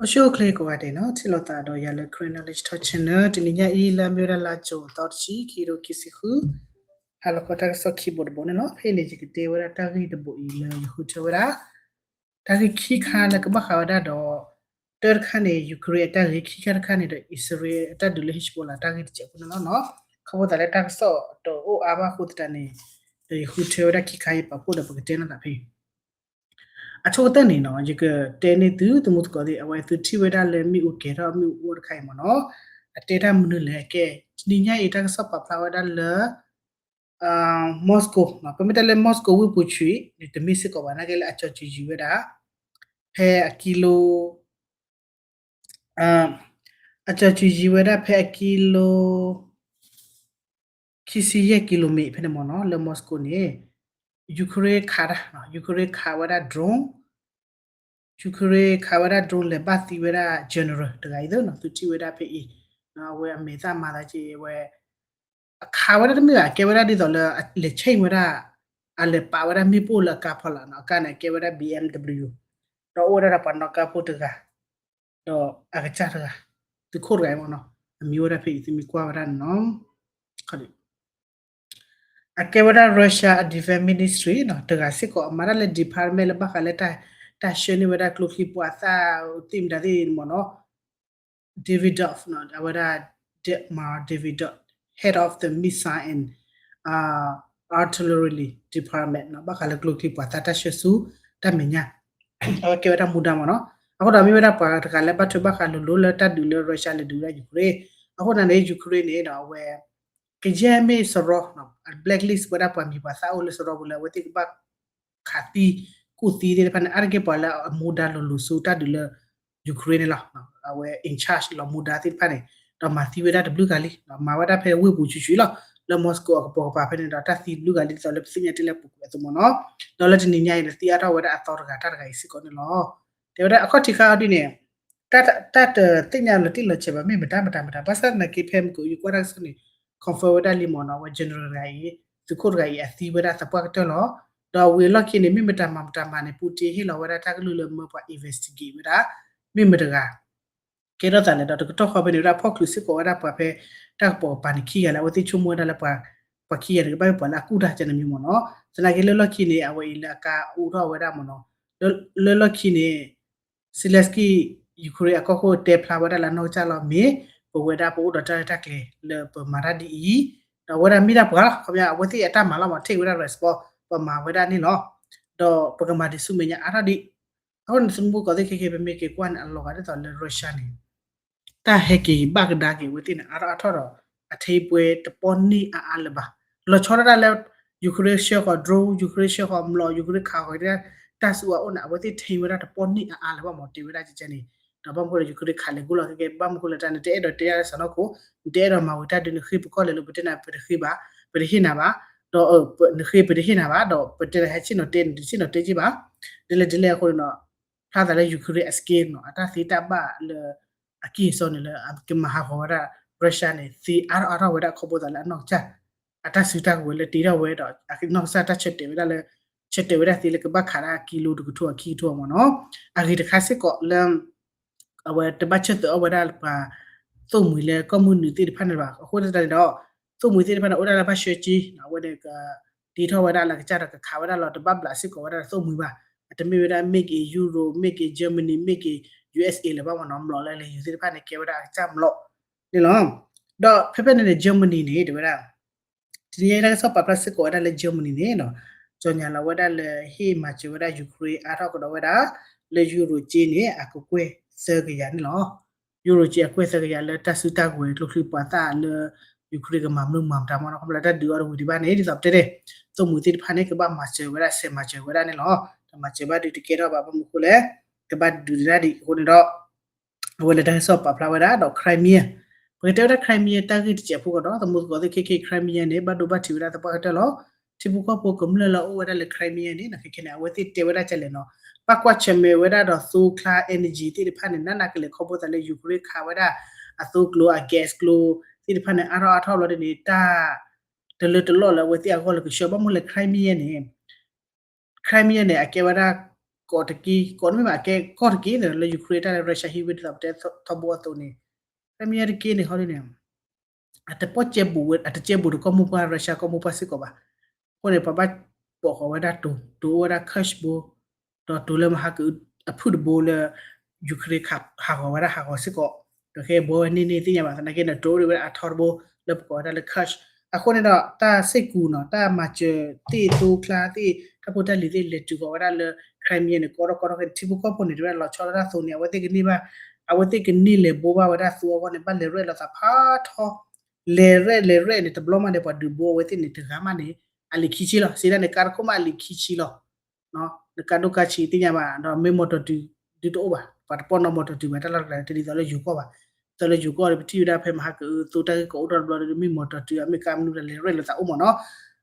အိၣ်ဆူၣ်အိၣ်ချ့ကိးဂၤဒဲးနီၤ, ထံၣ်လိာ်သးဒီးယၤလၢ Karen Knowledge Talk Channel တနံၤညါအံၤ လၢအမ့ၢ်ဝဲဒၣ်လါကၠိၤသီတဆံ ခံကထိခံဆံဃု, ဟါလီၤခီတၢ်ကစီၣ်ခံဘိတဘိန့ၣ်လီၤ. ဖဲအံၤန့ၣ်ယကတဲဝဲဒၣ်တၢ်ဂ့ၢ်တဘိအံၤလၢယဃုထၢဝဲဒၣ် တၢ်ဂ့ၢ်ခံခါလၢကဘၣ်ဃးဝဲဒၣ်ဒီး တၢတခါန့ၣ် Ukraine အတၢ်ဂ့ၢ်, ခံခါတခါန့ၣ်ဒီး အံၣ်စရ့လးအတၢ်ဒုးလၢ Hezbollah တၢ်ဂ့ၢ်တစဲးဖိန့ၣ်လီၤနီၤ. ခီဖျိသးလၢတၢ်ကစီၣ်တအိၣ်အါဘၣ်အဃိသတးန့ၣ် ဒီးယဃုထၢဝဲဒၣ်ခံခါအံၤပာ်ဖှိၣ်ဒီးပကတဲနီၢ်သးဖဲ အဆိကတၢၢ်န့ၣ်နီၤ ယကတဲန့ၢ်သုသမူသကိးသ့ၣ် အဝဲသုထံၣ်ဝဲဒၣ်လၢမ့ၣ်အူကဲၤထီၣ်မ့ၣ်အူအီၣ်တခါအံၤမ့ၢ်နီၤ, အတဲတၢ်မနုၤလဲၣ်ကဲ, တနံၤညါအံၤတၢ်ကစီၣ်ပာ်ဖျါဝဲဒၣ်လၢ Moscow နီၤ, ပမ့ၢ်တဲလၢ Moscow ဝ့ၢ်ပူၤဆှံန့ၣ် တမ့ၢ်စ့ၢ်ကီးဘၣ် နာ်က့လၢအကၠီၤစုၤယံၤဝဲဒၣ် ဖဲအကံလိ အကၠီၤစုၤယံၤဝဲဒၣ်ဖဲအကံလိ ခံဆံယဲၢ်ကံလိမ့ၣ်ဖဲန့ၣ်မ့ၢ်နီၤ လၢ Moscow န့ၣ် Ukraine ခးတၢ်, Ukraine ခးဝဲဒၣ် drone, Ukraine ခးဝဲဒၣ် drone လဲၤဘၣ်သံဝဲဒၣ် general တဂၤအံၤသ့နီၤ, သုထံၣ်ဝဲဒၣ်ဖဲအံၤ, အဝဲအမဲာ်သၣ်မၤသးက့ၤဝဲ အခးဝဲဒၣ်တမ့ၢ်ဘၣ်, အကဲဝဲဒၣ်ဒ်သိးလၢ လဲၤဆ့ၣ်ဝဲဒၣ်, အလဲၤပာ်ဝဲဒၣ်မ့ၣ်ပိၢ်လၢအကါဖီလာ်နီၤ, အကါန့ၣ် အကဲဝဲဒၣ် B M W, ဒီးအိၣ်ဝဲဒၣ်ဒီးပှၤနီၣ်ကါဖိတဂၤ, ဒီးအကစၢ်တဂၤ, သုးခိၣ်တဂၤအံၤမ့ၢ်နီၤ, အမံၤအိၣ်ဒၣ်ဖဲအံၤ သုမ့ၢ်ကွၢ်ဝဲဒၣ်န့ၣ်နီၤ အကဲဝဲဒၣ် Russia အ Defense Ministry နီၤ, တဂၤစ့ၢ်ကီး အမၤတၢ်လၢ department လၢဘၣ်ဃးလၢ တၢ်ဆှၢန့ၢ်ဝဲဒၣ်ကျိချံမျိာ်သၣ်သ့ၣ်မတၤသ့ၣ်မ့ၢ်နီၤ, Davidoff နီၤ, အဝဲဒၣ် Dmitry Davidoff, head of the missile and artillery department နီၤ, ဘၣ်ဃးလၢကျိချံမျိာ်သၣ်တၢ်ဆှၢဆူတၢ်မဲာ်ညါ, အဝဲကဲဝဲဒၣ်မူဒါမ့ၢ်နီၤ. အဃိဒီးမ့ၢ်ဝဲဒၣ်ပှၤတဂၤလၢဘၣ်ထွဲဘၣ်ဃးလိၤလိၤလၢတၢ်ဒုးလၢ Russia လဲၤဒုးဝဲဒၣ် Ukraine, အဃိန့ၣ် Ukraine န့ၣ်ဒီး အဝဲ ကယဲၢ်မ့ၢ်စရီ blacklist ဝဲဒၣ်ပှၤမံၤပှၤသၣ်အိၣ်လၢစရီပူၤလၢအဝဲသ့ၣ်ကဘၣ်ခးသံ ကူၣ်သံသ့ၣ်တဖၣ်န့ၣ် အါတက့ၢ်ပှၤလၢအမူဒါလိၤလိၤဆူတၢ်ဒုးလၢ Ukraine န့ၣ်လီၤ. အဝဲ in charge လီၤမူဒါသ့ၣ်တဖၣ်န့ၣ် ဒီးမၤသံဝဲဒၣ်တဘျုးဂၤလံ, မၤဝဲဒၣ်ဖဲဝ့ၢ်ပူၤဆှံဆှံလီၤ, လၢ Moscow အကပိာ်ကပၤဖဲန့ၣ်ဒီး တၢ်သံတဘျုးဂၤလံ ဒ်သိးလၢပသ့ၣ်ညါတ့ၢ်လၢပူၤကွံာ်အသိးမ့ၢ်နီၤ. ဒီးလၢတနံၤညါအံၤန့ၣ် သံအါထီၣ်ဝဲဒၣ်အသီတဂၤတၢ်တဂၤအံၤစ့ၢ်ကီးန့ၣ်လီၤ. တဲဝဲဒၣ်အခီၣ်ထံးခါအီၤဒ်န့ၣ် တၢ်တသ့ၣ်ညါလီၤတံၢ်လီၤဆဲးဘၣ် မ့ၢ်မတၤမတၤမတၤ ဘၣ်ဆၣ်သနာ်က့ ဖဲမ့ၢ်ကအိၣ်ကွၢ်တၢ်ကစီၣ်န့ၣ် confirm ဝဲဒၣ်လံမ့ၢ်နီၤ, အဝဲ general တဂၤအံၤ သုးခိၣ်တဂၤအံၤ အသံဝဲဒၣ်သပှၢ်ကတၢၢ်လီၤ. ဒီးဝံၤအလီၢ်ခံန့ၣ် မ့ၢ်မတၤမၤမတၤမၤန့ၣ် Putin ဟ့ၣ်လီၤဝဲဒၣ်တၢ်ကလုၢ်လၢမၢပှၤ investigate ဝဲဒၣ် မ့ၢ်မတၤတဂၤ ကဲထီၣ်သးလဲၣ်. ဒီးတကတီၢ်ဃီဖဲန့ၣ်ဝဲဒၣ် ဖီၣ်ချုးစ့ၢ်ကီးဝဲဒၣ်ပှၤဖဲတၢ်ကပိာ်ကပၤန့ၣ်ခံဂၤလၢ အဝဲသ့ၣ်ဆိကမိၣ်ဝဲဒၣ်လၢ ပှၤခံဂၤန့ၣ် ကဘၣ်မ့ၢ်ပှၤလၢအကူၣ်တၢ်ကန့ၣ်မ့ၢ်နီၤ. သနာ်က့လၢလီၢ်ခံန့ၣ် အဝဲအံၤလၢအကါအိၣ်ထီၣ်ဝဲဒၣ်မ့ၢ်နီၤ, လၢလီၢ်ခံန့ၣ် Zelenskyy Ukraine အကီၢ်ခိၣ်တဲဖျါဝဲဒၣ်လၢအနီၢ်ကစၢ်လီၤ မ့ၢ်ပဝဲဒၣ်ပအိၣ်ဒီးတၢ်ရဲၣ်တၢ်ကျဲၤ လၢပမၤတၢ်ဒ်အံၤ, ဒီးအဝဲဒၣ်မ့ၢ်ဒၣ်ပှၤလီၤ, ခီပညီ အဝဲသ့ၣ်အတၢ်မၤလီၤမ့ၢ် take ဝဲဒၣ် response ပမၤဝဲဒၣ်န့ၣ်လီၤ. ဒီးပကမၤဒံးဆူမဲာ်ညါအါထီၣ်ဒံး အဃိန့ၣ် သမူသကိးသ့ၣ်ခဲက့ၤ ပမ့ၢ်က့ၤကွၢ်န့ၣ် အလီၤဂာ်ဒ်သိးလၢ Russia န့ၣ် တၢ်ဟဲက့ၤဘၣ်ကဒါက့ၤအဝဲသ့ၣ်န့ၣ် အါထီၣ်အါထီၣ်ဒီး အထံပှဲၤတပီၢ်န့ၢ်အါအါလၢၤဘၣ်. လီၤဆီဒၣ်တၢ်လၢ Ukraine ဆှၢဃီၤ drone, Ukraine ဆှၢဃီၤမျိာ်, Ukraine ခးဃီၤ တၢ်ဆူးအအိၣ်န့ၣ် အဝဲသ့ၣ်ထံဝဲဒၣ်တပီၢ်န့ၢ်အါအါလၢၤဘၣ်မ့ၢ် တဲဝဲဒၣ်ကဲန့ၣ်, ဒီးဘၣ်မနုၤဃိလၢ Ukraine ခးလဲၤကိၢ်လီၤကဲကဲ ဘၣ်မနုၤဃိလၢတၢ်န့ၣ် တအဲၣ်ဒိးတဲယၤလၢစးနီၢ်ခိ, နတအဲၣ်ဒိးမၤဝံၤတၢ်ဒုး နဃ့ပကီၢ်လဲၤလိၤ ပတဲနၤ ပတဃ့ဘၣ်, ပတဟ့ၣ်နၤဘၣ်, ဒီးနဃ့ပတဟ့ၣ်နၤဘၣ်, ဒီးပတဲနၤဟဲဆ့ၣ်နီၤတဲ နတဆ့ၣ်နီၤတဲက့ဘၣ်, ဒ်လဲၣ်ဒ်လဲၣ်အဃိန့ၣ်ဒီး ဖျါသးလၢ Ukraine အ scale နီၤ အတၢ်သ့တၢ်ဘၣ်လၢ အကံၢ်အစီန့ၣ်လၢ အကမၤဟးဂီၤဝဲဒၣ် Russia န့ၣ် သ့အါထီၣ်အါထီၣ်ဝဲဒၣ်ခီဖျိသးလၢအနီၢ်ကစၢ် အတၢ်စုတၢ်ကဝဲၤလၢတ့ထီၣ်ဝဲဒီး အနီၢ်ကစၢ်တၢ်ဆၢတဲာ်ဝဲဒၣ်လၢ ဆၢတဲာ်ဝဲဒၣ်သ့လၢကဘၣ်ခးဒၣ်ကံလိတကထိအခံကထိမ့ၢ်နီၤ, အဂ့ၤတခါစ့ၢ်ကီးလၢ အဝဲတဘၣ်ဆၢသၢအီၣ်ဝဲဒၣ်ပှၤ သိၣ်မှံၤလၢကီၢ်မုၢ်နုာ်သ့ၣ်တဖၣ်န့ၣ်ဘၣ်. အဃိသတးန့ၣ်ဒီး သိၣ်မှံၤသ့ၣ်တဖၣ်န့ၣ် အိၣ်ဒၣ်လၢဘၣ်ဆှၢက့ အဝဲန့ၣ်က တ့ထီၣ်ဝဲဒၣ်လၢကစၢ်ဒီးကခးဝဲဒၣ်လီၤ တဘၣ်ဘျးစ့ၢ်ကီးဝဲဒၣ်သိၣ်မှံၤဘၣ်. အတမ့ၢ်ဝဲဒၣ် make in Europe, make in Germany, make in U S A လၢၤဘၣ်မ့ၢ်နီၤ, မျိာ်လၢလဲၤယူၤသ့ၣ်တဖၣ်န့ၣ် ကဲဝဲဒၣ်အကစၢ်မျိာ်န့ၣ်လီၤ. ဒီးဖဲဖဲန့ၣ်န့ၣ် Germany န့ၣ် တဲဝဲဒၣ် တနံၤညါတၢ်ကစီၣ်ပာ်ဖျါစ့ၢ်ကီးဝဲဒၣ်လၢ Germany န့ၣ်နီၤ, ကၠီညါလီၤဝဲဒၣ်လၢဟ့ၣ်မၤစၢၤဝဲဒၣ် Ukraine အါထီၣ်ကဒီးဝဲဒၣ် လၢယူရိၤက့န့ၣ် အကကွဲၢ်သၢကယၤန့ၣ်လီၤ. ယူရိၤက့အကွဲၢ်သၢကယၤလၢတၢ်စုတၢ်ကဝဲၤကျိချံမျိာ်သၣ်လၢ Ukraine ကမၤမနုၤမၤမတၤမ့ၢ်နီၤ, ခီဖျိလၢတၢ်ဒုးအီၤတဝံၤဒံးဘၣ်န့ၣ် ဒ်သိးပတဲန့ၣ် သိၣ်မှံၤသ့ၣ်တဖၣ်န့ၣ် ကဘၣ်မၤစၢၤဝဲဒၣ် ဆဲးမၤစၢၤဝဲဒၣ်န့ၣ်လီၤ. တမၤစၢၤဘၣ်ဒုးတကဲထီၣ်ဘၣ် ဘၣ်မနုၤဃိလဲၣ် ကဘၣ်ဒုးဒၣ်ဒံးအဃိန့ၣ်ဒီး အဝဲလၢတၢ်ကစီၣ်ပာ်ဖျါဝဲဒၣ်ဒီး Crimea, ပကတဲဝဲဒၣ် Crimea တၢ်ဂ့ၢ်တစဲးဖိကဒီး သမူသကိးသ့ၣ်ခဲက့ Crimea န့ၣ် ဘၣ်ဒိဘၣ်ထံးဝဲဒၣ်သပှၢ်ကတၢၢ်လီၤ. ထံဖိကီၢ်ဖိကမျၢၢ်လၢအအိၣ်ဝဲဒၣ်လၢ Crimea န့ၣ် ခဲက့န့ၣ် အဝဲသ့ၣ်တဲဝဲဒၣ်ကလဲၣ်နီၤ, ဘၣ်ကွၢ်ဆၢၣ်မဲာ်ဝဲဒၣ်ဒီးသိချါ energy သ့ၣ်တဖၣ်န့ၣ် နးနးကလဲာ်ခီဖျိသးလၢ Ukraine ခးဝဲဒၣ် အသိကျိ အ gas ကျိ သ့ၣ်တဖၣ်န့ၣ် အါထီၣ်အါထီၣ်ဘျီဒ်န့ၣ် တၢ်တလၢတလီၢ်လၢအဝဲသ့ၣ်အဂီၢ်လၢကဆှၢ ဘၣ်မနုၤလဲၣ် Crimea န့ၣ် Crimea န့ၣ် အကဲဝဲဒၣ် ကီးတက့ၢ်, ကီးတမ့ၢ်ဘၣ် အကဲကီၢ်တက့ၢ်န့ၣ် လၢ Ukraine တၢ်လၢ Russia ဟံးဝဲဒ်သိးပတဲထီဘိအသိးန့ၣ်, Crimea တက့ၢ်န့ၣ် ဟီဒ်န့ၣ် အတပီၢ်ကဲဘူးဝဲ အတကဲဘူးဒီးကီၢ်မိၢ်ပှၢ် Russia ကီၢ်မိၢ်ပှၢ်စ့ၢ်ကီးဘၣ်. အဃိန့ၣ် ပှၤဘၣ်ပိာ်ဃီၤဝဲဒၣ်တိၤ, တိၤအိၣ်ဝဲဒၣ် Kursk ဘိ, ဒီးတိၤလၢမဟါကအုအဖုၣ်တဘိလၢ Ukraine ဟးဂီၤဝဲဒၣ်ဟးဂီၤစ့ၢ်ကီး, ဒီးခဲအံၤဘှီဝဲန့ၢ်န့ၢ်သ့ၣ်ညါဘၣ် သနာ်က့န့ၣ် တိၤအိၣ်ဒံးဝဲဒၣ်အထီတဘိ လၢပကိးဝဲဒၣ်လၢ Kursk. အဃိန့ၣ်ဒီး တၢ်စ့ၢ်ကီးနီၤ တၢ်မၤစၢၤသ့ၣ်သိချါသ့ၣ် တၢ်ဖိတၢ်လံၤသ့ၣ် လဲၤတုၤဃီၤဝဲဒၣ်လၢ Crimea န့ၣ် ကီထီၣ်ကီထီၣ်ခဲ ထံဖိကီၢ်ဖိန့ၣ် တဲဝဲဒၣ်လီၤဆီဒၣ်တၢ်သိန့ၣ် အဝဲသ့ၣ်ကန့ၢ်ဘၣ်, အဝဲသ့ၣ်ကန့ၢ်လဲၤဘိဘၣ်ဝဲဒၣ်သိအဂီၢ်န့ၣ် ဘၣ်လဲၤရဲၣ်လိာ်သးဖးထီ လဲၤရဲၣ်လဲၤရဲၣ်န့ၣ် တဘျီမးဒီး ပှၤဒုးဘိအဝဲသ့ၣ်န့ၣ် တဂၤမးန့ၣ် အလံာ်ခံဆံလီၤ. စံးဒၣ်န့ၣ် ကါတခိၣ်မးအလံာ်ခံဆံလီၤ. နကါဒိၣ်ကါဆံးသ့ၣ်ညါဘၣ် ဒီးမ့ၢ်မီတီၤတုၤဒုးတအိၣ်ဘၣ်, ပှၤတပီၢ်နီၣ်မီတီၤတုၤဘၣ် တၢ်လီၢ်တကျါ တဒ်သိးလၢယိၤကီၢ်ဘၣ်, ဒ်သိးလၢယိၤကီၢ်ဒီး ပထံၣ်ဝဲဒၣ်ဖဲမဟါကအုသိတၢ်ဂ့ၢ်ကီအိၣ်ထီၣ်တဘျီဒီး မ့ၢ်မီတီၤတုၤ အမ့ၢ်ကါမနုၤဒီး လဲၤရဲၣ်လိာ်သးအိၣ်မးနီၤ.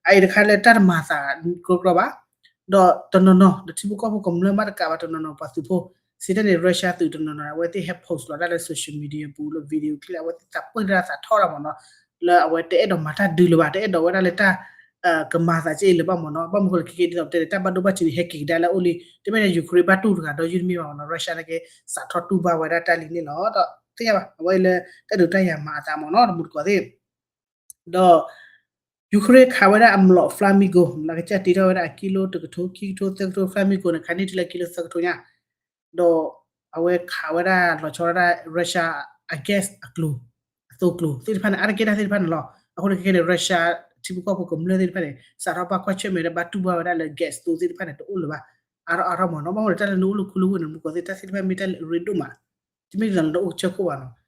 အအံၤတခါလၢတၢ်တမၤသးကြီကြီဘၣ် ဒီးတနီၤနီၤ ဒီးထံဖိကီၢ်ဖိကမျၢၢ်မးတကးဘၣ် တနီၤနီၤပှၤသုးဖိ စံးဒၣ်န့ၣ် Russia သုးတနီၤနီၤ အဝဲသ့ၣ်ဟဲ post လီၤတၢ်လၢ social media ပူၤလၢ video clip အဝဲသ့ၣ်သးပှ့ၢ်တၢ်သးထီၣ်တၢ်မးနီၤ, လၢအဝဲတအဲၣ်ဒိးမၤတၢ်ဒုးလၢၤဘၣ်, တအဲၣ်ဒိးဝဲဒၣ်လၢတၢ် ကမၤသးကဲအံၤလၢၤဘၣ်မးနီၤ. ဘၣ်မနုၤဃိလဲၣ် ခဲကဲဒ်သိးပတဲန့ၣ် တၢ်ဘၣ်ဒိဘၣ်ထံးန့ၣ် ဟဲက့ၤကဒါလၢအအိၣ်လံ, တမ့ၢ်လၢ Ukraine ဘၣ်တူၢ်တဂၤဒီးယုၢ်တမ့ၢ်ဘၣ်မးနီၤ, Russia နာ်က့ စးထီၣ်တူၢ်ဘၣ်ဝဲဒၣ်တၢ်လံန့ၣ်လီၤ. ဒီးသ့ၣ်ညါဘၣ် အဝဲလၢတၢ်ဒုးတၢ်ယၤမၤအသးမးနီၤ တမူတကိးသ့ၣ် ဒီး Ukraine ခးဝဲဒၣ်အမျိာ် Flamingo လၢကစၢ်တ့ထီၣ်ဝဲဒၣ်အကံလိတကထိ ခံကထိ သၢကထိ Flamingo န့ၣ် ခးန့ၢ်တုၤလၢကံလိသၢကထိညါ, ဒီးအဝဲခးဝဲဒၣ်လီၤဆီဒၣ် Russia အ gas အကျိၤ အသိကျိၤသ့ၣ်တဖၣ်န့ၣ် အါတက့ၢ်တၢ်သ့ၣ်တဖၣ်န့ၣ်လီၤ. အဃိန့ၣ်ခဲကဲန့ၣ် Russia ထံဖိကီၢ်ဖိကမျၢၢ်သ့ၣ်တဖၣ်န့ၣ် စးထီၣ်ဘၣ်ကွၢ်ဆၢၣ်မဲာ်ဒီးဘၣ်တူၢ်ဘၣ်ဝဲဒၣ်လၢ gas သိသ့ၣ်တဖၣ်န့ၣ် တအိၣ်လၢၤဘၣ်, အါထီၣ်အါထီၣ်မးနီၤ. ဘၣ်မနုၤလဲၣ် တၢ်လၢနအိၣ်လၢခူလၢဝ့ၢ်န့ၣ် မူကီးသ့ၣ် တၢ်သ့ၣ်တဖၣ်မ့ၢ်တၢ်လၢအရ့ဒိၣ်မး တမ့ၢ်ဒ်သိးနတအိၣ်ကစၢၢ်ခိၣ်ဘၣ်နီၤ,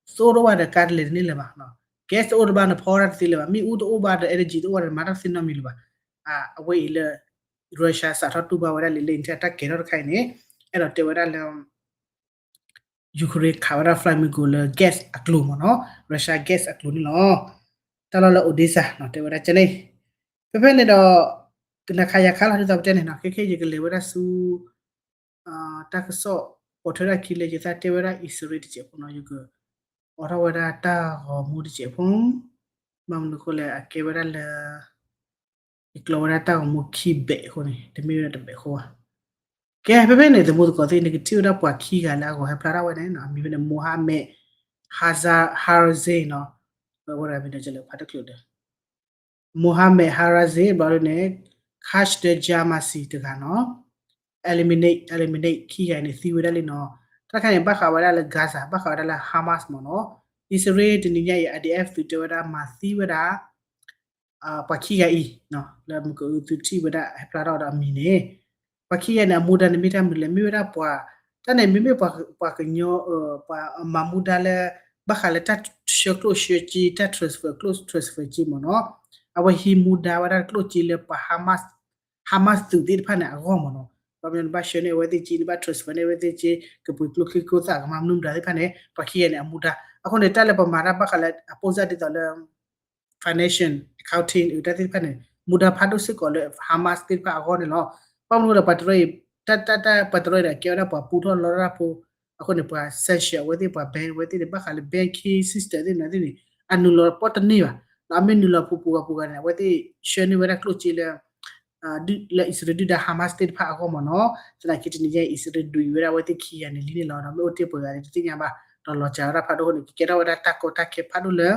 သိတအိၣ်ဘၣ်ဒီးကါတလဲၤတန့ၢ်လၢၤဘၣ်, gas တအိၣ်တဘၣ်နဖီတၢ်တသ့လၢၤဘၣ်, မ့ၣ်အူတအိၣ်ဘၣ်ဒီး energy တအိၣ်ဘၣ်ဒီး နမၤတၢ်တသ့နီတမံၤလၢၤဘၣ်. အဝဲအံၤလၢ Russia စးထီၣ်တူၢ်ဘၣ်ဝဲဒၣ်လံလၢ တၢ်ကဲထီၣ်တခါအံၤန့ၣ် အဲၣ်ဒိးတဲဝဲဒၣ်လၢ Ukraine ခးဝဲဒၣ် Flamingo လၢ gas အကျိၤမးနီၤ, Russia gas အကျိၤန့ၣ်လီၤ. တၢ်လီၢ်လၢ Odesa နီၤ တဲဝဲဒၣ်ကန့ၣ်, ဖဲဖဲန့ၣ်ဒီး ကနၣ်ခါယၤခါလီၤ ဒ်သိးပတဲန့ၣ်နီၤ, ခဲခဲယကလဲၤဝဲဒၣ်ဆူ တၢ်ကစီၣ်ပိာ်ထွဲဒၣ်ခံလၢယသးတဲဝဲဒၣ်အံၣ်စရ့လးတစဲးဖိနီၤ, ယကအိးထီၣ်ဝဲဒၣ်တၢ်ဂီၤမူတစဲးဖိ, ဘၣ်မနုၤအဃိလဲၣ် အကဲဝဲဒၣ်လၢ ယကျိးဝဲဒၣ်တၢ်ဂီၤမူခံဘဲးအဃိန့ၣ် တမ့ၢ်ဝဲဒၣ်တဘဲးဃီဘၣ်. ကဲ ဖဲဖဲန့ၣ် သမူသကိးသ့ၣ် နကထံၣ်ဝဲဒၣ်ပှၤခံဂၤလၢအဂီၤဟဲဖျါထီၣ်ဝဲန့ၣ်နီၤ, အမံၤဖဲန့ၣ် Mohammad Haza- Harazin နီၤ, ဝဲဒၣ်မ့ၢ်ဒီးကလဲၤဖးတချုးဒီး Mohammad Harazin ဘျီဒ်န့ၣ် Khader Jamasi တဂၤနီၤ, eliminate eliminate ခံဂၤအံၤန့ၣ် သံဝဲဒၣ်လံနီၤ. တၢ်တခါန့ၣ် ဘၣ်ဃးဝဲဒၣ်လၢ Gaza ဘၣ်ဃးဝဲဒၣ်လၢ Hamas မ့ၢ်နီၤ, အံၣ်စရ့လးတနံၤညါအံၤ I D F သုးတဲဝဲဒၣ်မၤသံဝဲဒၣ် ပှၤခံဂၤအံၤ လၢမုၢ်ကအုသုထံၣ်ဝဲဒၣ်ဟဲဖျါထီၣ်ဒီးအမံၤန့ၣ်, ပှၤခံဂၤန့ၣ် အမူဒါန့ၣ်မ့ၢ်တၢ်မနုၤလဲၣ်, မ့ၢ်ဝဲဒၣ်ပှၤ တၢ်န့ၣ်မ့မ့ၢ်ပှၤကညီ ပှၤမၤမူဒါလၢ ဘၣ်ဃးလၢတၢ်ဆှၢကျိၣ်ဆှၢစ့ တၢ် transfer ကျိၣ် transfer စ့မ့ၢ်နီၤ, အဝဲဟံးမူဒါဝဲဒၣ်ကျိၣ်စ့လၢပှၤ Hamas Hamas သုးသ့ၣ်တဖၣ်န့ၣ်အဂီၢ်မ့ၢ်နီၤ, ဘၣ်မနုၤနဘၣ်ဆှၢန့ၢ်အဝဲသ့ၣ်စ့ နဘၣ် transfer န့ၢ်အဝဲသ့ၣ်စ့ ကပှ့ၤကျိချံကျိသၣ်ကမၤမနုၤမတၤသ့ၣ်တဖၣ်န့ၣ် ပှၤခံဂၤန့ၣ်အမူဒါ, အဃိန့ၣ် တၢ်လၢပမၤတၢ်ဘၣ်ဃးလၢအပိၢ်စၢ်ဒ်သိးလၢ financial accounting တၢ်သ့ၣ်တဖၣ်န့ၣ် မူဒါဖးဒိၣ်စ့ၢ်ကီးလၢ Hamas သ့ၣ်တဖၣ်အဂီၢ်န့ၣ်လီၤ. ဘၣ်မနုၤဒီးပှၤတရၢအံၤ တၢ် တၢ် တၢ်ပှၤတရၢအံၤဒီး ကဲဝဲဒၣ်ပှၤပူထီၣ်လီတၢ်ဖိ, အဃိန့ၣ် ပှၤ sanction အဝဲသ့ၣ် ပှၤ ban အဝဲသ့ၣ်န့ၣ် ဘၣ်ဃးလၢ banking system သ့ၣ်မနုၤသ့ၣ်န့ၣ် အနုာ်လီၤပီၣ်တန့ၢ်ဘၣ်, ဒီးအမ့ၢ်နုာ်လီၤပူၤပူၤဂၤပူၤဂၤန့ၣ် အဝဲသ့ၣ်ဆှၢန့ၢ်ဝဲဒၣ်ကျိၣ်စ့လၢ လၢအံၣ်စရ့လးဒုၣ်ဒါ Hamas သ့ၣ်တဖၣ်အဂီၢ်မ့ၢ်နီၤ, သနာ်က့တနံၤညါအံၤ အံၣ်စရ့လးဒုးဝဲဒၣ်အဝဲသ့ၣ်ခံဂၤန့ၣ်လံန့ၣ်လီၤ, ဒီးမ့ၢ်အိၣ်တ့ၢ်ပှဲၤဂၤန့ၣ် တသ့ၣ်ညါဘၣ်, ဒီးလီၤစှၤဝဲဒၣ်ဖးဒိၣ်အဃိန့ၣ် ကကဲထီၣ်ဝဲဒၣ်တၢ်ကီတၢ်ခဲဖးဒိၣ်လၢ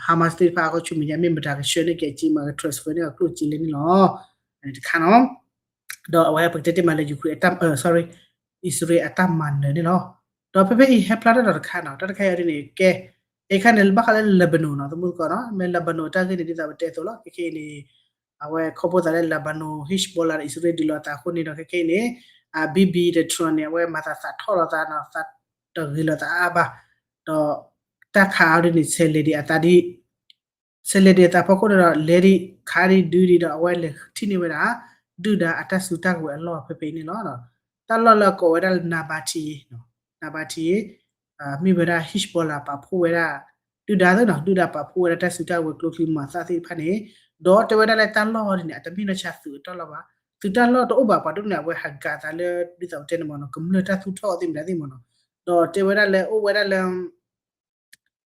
Hamas သ့ၣ်တဖၣ်အဂီၢ်ဆူမဲာ်ညါ မ့ၢ်မတၤကဆှၢန့ၢ်က့ၤအစ့မး က transfer န့ၢ်အကျိၣ်စ့လဲၣ်န့ၣ်လီၤ. တခါနီၤ, ဒီးအဝဲပကတဲတ့ၢ်မးလၢ Ukraine အတၢ် sorry အံၣ်စရ့လးအတၢ်မၤနၢၤန့ၣ်လီၤ. ဒီးဖဲဖဲအံၤဟဲဖျါထီၣ်ဒီးတခါနီၤ, တၢ်တခါအံၤဒ်န့ၣ် ကဲ အခါန့ၣ် ဘၣ်ဃးလၢ Lebanon နီၤ သမူသကိးနီၤ, မ့ၢ် Lebanon တၢ်ဂ့ၢ်န့ၣ် ဒ်သိးပတဲအသိးလီၤ, ခဲခဲအံၤန့ၣ် အဝဲခီဖျိသးလၢ Lebanon Hezbollah ဒီးအံၣ်စရ့လးဒုးလိာ်သးအဃိန့ၣ်ဒီး ခဲခဲအံၤန့ၣ် Bibi ဒီး Trump န့ၣ် အဝဲမၤသးသးထီၣ်လိာ်သးနီၤ, သးတဂ့ၤလိာ်သးအါဘၣ်, ဒီးတၢ်ခးအီၤဒ်န့ၣ် ဆဲးလဲၤဒံးအသးဒ် ဆဲးလဲၤဒံးအသးဖီခိၣ်ဒီး လဲၤဒံးခးဒံးဒုးဒံးဒီး အဝဲလဲၤထံၣ်န့ၢ်ဝဲဒၣ် ဒုၣ်ဒါအတၢ်စုတၢ်ကဝဲၤအလီၢ်ဖဲဖဲအံၤန့ၣ်လီၤ. တၢ်လီၢ်လၢအကိးဝဲဒၣ်လၢ Nabatieh နီၤ, Nabatieh မ့ၢ်ဝဲဒၣ် Hezbollah ပာ်ဖှိၣ်ဝဲဒၣ် ဒုၣ်ဒါသ့ၣ်နီၤ, ဒုၣ်ဒါပာ်ဖှိၣ်ဝဲဒၣ်တၢ်စုတၢ်ကဝဲၤကျိချံမၤသးသ့ၣ်တဖၣ်န့ၣ်, ဒီးတဲဝဲဒၣ်လၢတၢ်လီၢ်ဒ်န့ၣ် အတမ့ၢ်နီၢ်ဆါသုးအတၢ်လီၢ်ဘၣ်, သုးတၢ်လီၢ်တအိၣ်ဘၣ်ပှၤဒ်န့ၣ် အဝဲဟးဂာ်သးလၢ ဒ်သိးပတဲန့ၣ်မ့ၢ်နီၤ, ကမျၢၢ်တၢ်သူၣ်ထီၣ်သ့ၣ်မတၤသ့ၣ်မ့ၢ်နီၤ, ဒီးတဲဝဲဒၣ်လၢအိၣ်ဝဲဒၣ်လၢ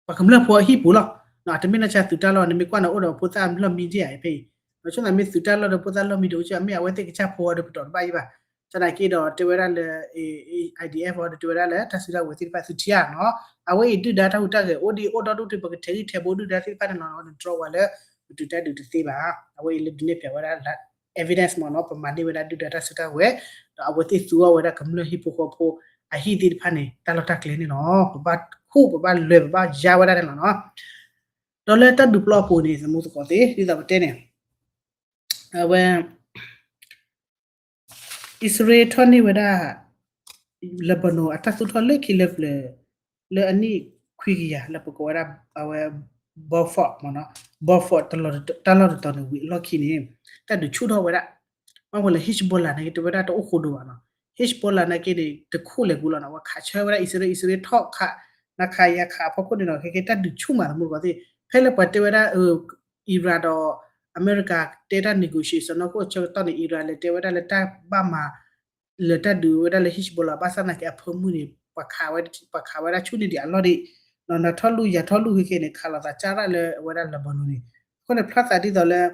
ပှၤကမျၢၢ်ဖိအဟံၣ်ပူၤလီၤ. အတမ့ၢ်နီၢ်ဆါသုးတၢ်လီၢ် နမ့ၢ်ကွၢ်န့ၣ် အိၣ်ဒီးဖိသၣ်လီၢ်မံဒံဧါဖဲအံၤ, ဆိသးမ့ၢ်သုးတၢ်လီၢ်ဒီးဖိသၣ်လီၢ်မံဒီးအိၣ်ကမ့ၢ်အဝဲသ့ၣ်ကစၢ်ဖိအီၤဒီးပတီၢ်တဘၣ်အံၤဘၣ်, က သနာ်က့ဒီးတဲဝဲဒၣ်လၢ IDF အီၤဒီးတဲဝဲဒၣ်လၢတၢ်စုတၢ်ဝဲၤသ့ၣ်တဖၣ်သုထံၣ်ဧါနီၤ, အဝဲအံၤဒုၣ်ဒါတၢ်ဟူးတၢ်ဂဲၤအိၣ်ဒံးအိၣ်ဒီဒူၣ်ဒံး ပကထဲးဂံၢ်ထဲးဘိဒုၣ်ဒါသ့ၣ်တဖၣ်န့ၣ်လီၤနီၤ, နတြီဝဲလၢ ပတုာ်တၢ်ဒုးတသ့ဘၣ်. အဝဲအံၤလၢဒုးနဲၣ်ဖျါဝဲဒၣ် evidence မ့ၢ်နီၤ, ပမၤန့ၢ်ဝဲဒၣ်ဒုၣ်ဒါတၢ်စုတၢ်ဝဲၤ, ဒီးအဝဲသ့ၣ်သူအီၤဝဲဒၣ်ကမျၢၢ်ဟံၣ်ဖိဃီဖိ အဟံၣ်သ့ၣ်တဖၣ်န့ၣ် တၢ်လီၢ်တၢ်ကျဲန့ၣ်လီၤ. ပဘၣ်ခူၣ် ပဘၣ်လွဲၤ ပဘၣ်ယါဝဲဒၣ်န့ၣ်လီၤနီၤ. ဒီးလၢတၢ်ဒုးပျီအပူၤန့ၣ် သမူသကိးသ့ၣ် ဒ်သိးပတဲန့ၣ် အဝဲ အံၣ်စရ့လးထီၣ်န့ၢ်ဝဲဒၣ် Lebanon အတၢ်သူၣ်ထီၣ်လၢခံလၢပျၢၤ လၢအနံၣ်ခွံကယၤ လၢပကိးဝဲဒၣ် အဝဲ Balfour မ့ၢ်နီၤ, Balfour တၢ်လီၢ်တတီၤန့ၣ်ဝံၤအလီၢ်ခံန့ၣ် တၢ်ဒုးဆူၣ်ထီၣ်ဝဲဒၣ်, ဘၣ်မနုၤလဲၣ် Hezbollah နာ်က့ တဲဝဲဒၣ်တအိၣ်ဃိဒိၣ်ဘၣ်နီၤ, Hezbollah နာ်က့န့ၣ် တခူၣ်လဲၤကူလီၤနီၤ, အဝဲခးဆၢဝဲဒၣ်အံၣ်စရ့လး, အံၣ်စရ့လးထီၣ်ခး နခးယၤခးအဖီခိၣ်န့ၣ်နီၤ, ခဲကဲတၢ်ဒုးဆူၣ်မး သမူသကိးသ့ၣ်, ဖဲလၢပှၤတဲဝဲဒၣ် Iran ဒီး အမဲရကၤတဲတၢ် negotiation နီၢ်ခိၣ်အဆၢကတီၢ်န့ၣ် Iran လဲၤတဲဝဲဒၣ်လၢတၢ်ဘၣ်မၤ လၢတၢ်ဒုးဝဲဒၣ်လၢ Hezbollah ဘၣ်ဆၣ်သနာ်က့အဖၢမုၢ်န့ၣ် ပှၤခးဝဲဒၣ်ဆူၣ်န့ၢ်ဒံးအလီၢ်ဒံး, နထီၣ်လူၢ်ယၤထီၣ်လူၢ်ခဲကဲန့ၣ် ခးလိာ်သးကၢ်ရၣ်လၢအဝဲဒၣ် Lebanon န့ၣ်, အဃိန့ၣ် ဖျါသးဒ်သိးလၢ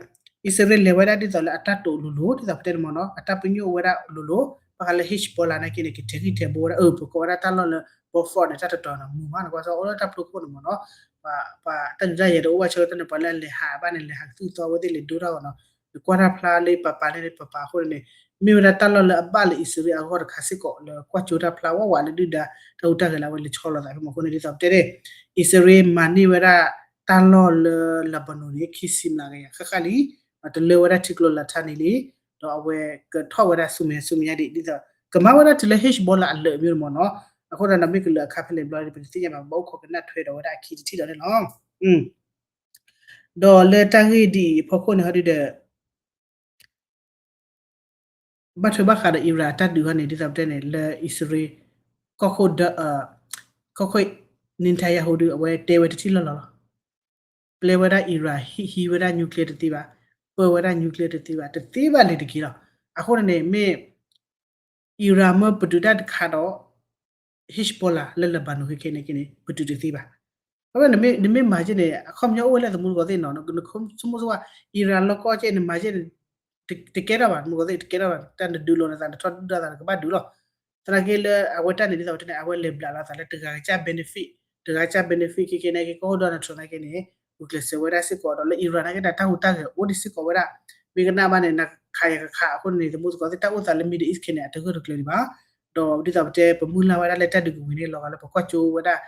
အံၣ်စရ့လးလဲၤဝဲဒၣ်ဒ်သိးလၢအတၢ်တိာ်လိၤလိၤ ဒ်သိးပတဲန့ၣ်မ့ၢ်နီၤ, အတၢ်ပညိၣ်ဝဲဒၣ်လိၤလိၤ, ဘၣ်ဃးလၢ Hezbollah နာ်က့န့ၣ် ကထဲးဂံၢ်ထဲးဘိဝဲဒၣ် အၢ ပကိးဝဲဒၣ်တၢ်လီၢ်လၢ Balfour န့ၣ် တၢ်တတီၤန့ၣ်မုာ်မး နကွၢ်စ့ၢ်အိၣ်လၢတၢ်ဖျိခိၣ်န့ၣ်မ့ၢ်နီၤ, ပှၤတၢ်ဒုးတၢ်ယၤတအိၣ်ဘၣ်ဆၢကတီၢ်န့ၣ် ပှၤလၢအလဲၤဟးဘၣ်န့ၣ် လဲၤဟးကသူၣ်သီဝဲသ့ၣ်လဲၤဒိတၢ်ဂီၤနီၤ, နကွၢ်တၢ်ဖျါလၢပပာ်လၢပပာ်အဃိန့ၣ် မ့ၢ်ဝဲဒၣ်တၢ်လီၢ်လၢအဘၣ်လၢအံၣ်စရ့လးအဂီၢ်တခါစ့ၢ်ကီး လၢကွၢ်ကၠိတၢ်ဖျါဝးဝးလၢဒုၣ်ဒါ တၢ်ဟူးတၢ်ဂဲၤလၢအဝဲလဲၤဆီလီၤသးဖဲမ့ၢ်အဃိန့ၣ် ဒ်သိးပတဲန့ၣ် အံၣ်စရ့လးမၤန့ၢ်ဝဲဒၣ်တၢ်လီၢ်လၢ Lebanon န့ၣ် ခံဆံမျးကယၤဃၣ်ဃၣ်လံ, တလၢဝဲဒၣ်ထံကျိလၢထါန့ၣ်လံ, ဒီးအဝဲကထီၣ်ဝဲဒၣ်ဆူမဲာ်ဆူမဲာ်ညါဒံး ဒ်သိး ကမၤဝဲဒၣ်တုၤလၢ Hezbollah အလၢာ်မ့ၢ်မ့ၢ်နီၤ, အဃိဒီးမ့ၢ်ကလၢာ်အခါဖဲလဲၣ်ဘျီ ပတသ့ၣ်ညါဘၣ် ဘၣ်အိၣ်ခိးကနၣ်ထွဲဒီးဝဲဒၣ်အခံတထံၣ်ဒီးန့ၣ်လီၤ. ဒီးလၢတၢ်ဂ့ၢ်ဒ်အံၤအဖီခိၣ်န့ၣ် ဟီဒုဒီး ဘၣ်ထွဲဘၣ်ဃးဒီး Iran အတၢ်ဒုးဟီန့ၣ် ဒ်သိးပတဲန့ၣ် လၢအံၣ်စရ့လး ကီၢ်ခိၣ် ကီၢ်ခိၣ် Netanyahu ဒု အဝဲတဲဝဲတထံၣ်လီၢ်လီၤလီၤ. ပျဲဝဲဒၣ် Iran ဟံးဝဲဒၣ် nuclear တသ့ဘၣ်, ပၢဝဲဒၣ် nuclear တသ့ဘၣ်, တသ့ဘၣ်လၢၤတက့ၢ်လီၤ. အဃိန့ၣ်န့ၣ် မ့ၢ် Iran မ့ၢ်ပတုာ်တၢ်တခါဒီး Hezbollah လၢ Lebanon ခဲခဲန့ၣ်က့န့ၣ် ပတုာ်တသ့ဘၣ်. အဝဲ နမ့ၢ်မၤက့န့ၣ် အခီပညီအိၣ်ဝဲလၢသမူသကိးသ့ၣ်နီၤ, နဆိကမိၣ်ဆိဝဲ Iran လီၢ်ကီၢ်က့ နမၤက့န့ၣ် တကဲထီၣ်ဘၣ် သမူသကိးသ့ၣ် တကဲထီၣ်ဘၣ်, တၢ်နဒုးလိာ်နသး နထီၣ်ဒုၣ်ဒါသး နကဘၣ်ဒုးလီၤ. သနာ်က့လၢအဝဲတၢ်န့ၣ် ဒ်သိးပတဲန့ၣ် အဝဲလဲၤဘျးလိာ်သးလၢတဂၤကစၢ် benefit, တဂၤကစၢ် benefit ခဲခဲန့ၣ်က့ ကီၢ်ခိၣ် Donald Trump နာ်က့န့ၣ် ဂုာ်ကျဲးစၢးဝဲဒၣ်စ့ၢ်ကီးဒီးလၢ Iran နာ်က့ တၢ်ဟူးတၢ်ဂဲၤအိၣ်ဒံးစ့ၢ်ကီးဝဲဒၣ်, မ့ၢ်ကနၣ်ဘၣ်န့ၣ် နခးယၤခးခးအဃိန့ၣ် သမူသကိးသ့ၣ် တၢ်အိၣ်သးလၢ Middle East ခဲန့ၣ် အတဂၢၢ်တကျၢၤဒံးဘၣ်. ဒီးဒ်သိးပတဲ ပမုၢ်လၢ်ဝဲဒၣ်လၢတၢ်ဒုးကဝံၤန့ၣ် လီၤဂာ်လၢပကွၢ်ကၠိဝဲဒၣ်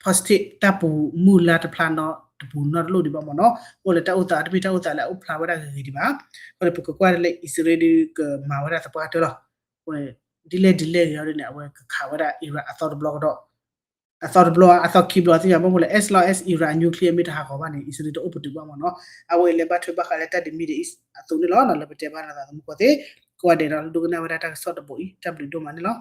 positive တၢ်ပူၤမုၢ်လၢ်တဖျါနီတပူၤနီတလိၣ်ဒံးဘၣ်မ့ၢ်နီၤ, အိၣ်လၢတၢ်အိၣ်သး တမ့ၢ်တၢ်အိၣ်သးလၢအအိၣ်ဖျါဝဲဒၣ်ဂ့ၤဂ့ၤဒံးဘၣ်. အဃိန့ၣ် ပကကွၢ်လၢအံၣ်စရ့လးဒုးကမၤဝဲဒၣ်သပှၢ်တၢၢ်လီၤ. ဒ်လဲၣ်ဒ်လဲၣ်ဂ့ၤအီၤဒ်န့ၣ် အဝဲကခးဝဲဒၣ် Iran အသီတဘျီကဒီး, အသီတဘျီ အသီခံဘျီသ့ၣ်ညါ ဘၣ်မနုၤလဲၣ် as long as Iran အ nuclear မ့ၢ်တဟးဂီၤဘၣ်န့ၣ် အံၣ်စရ့လးတအိၣ်ပတုာ်ဘၣ်မ့ၢ်နီၤ, အဝဲအံၤလၢဘၣ်ထွဲဘၣ်ဃးလၢတၢ်ဒုး Middle East အသိးန့ၣ်လီၤ. လၢပတဲဘၣ်နသးသမူသကိးသ့ၣ် ကိးဂၤဒဲးဒီး ဒိကနၣ်ဝဲဒၣ်တၢ်ကစီၣ်တဘိအံၤ တၢ်ဘျုးဒိၣ်မးန့ၣ်လီၤ.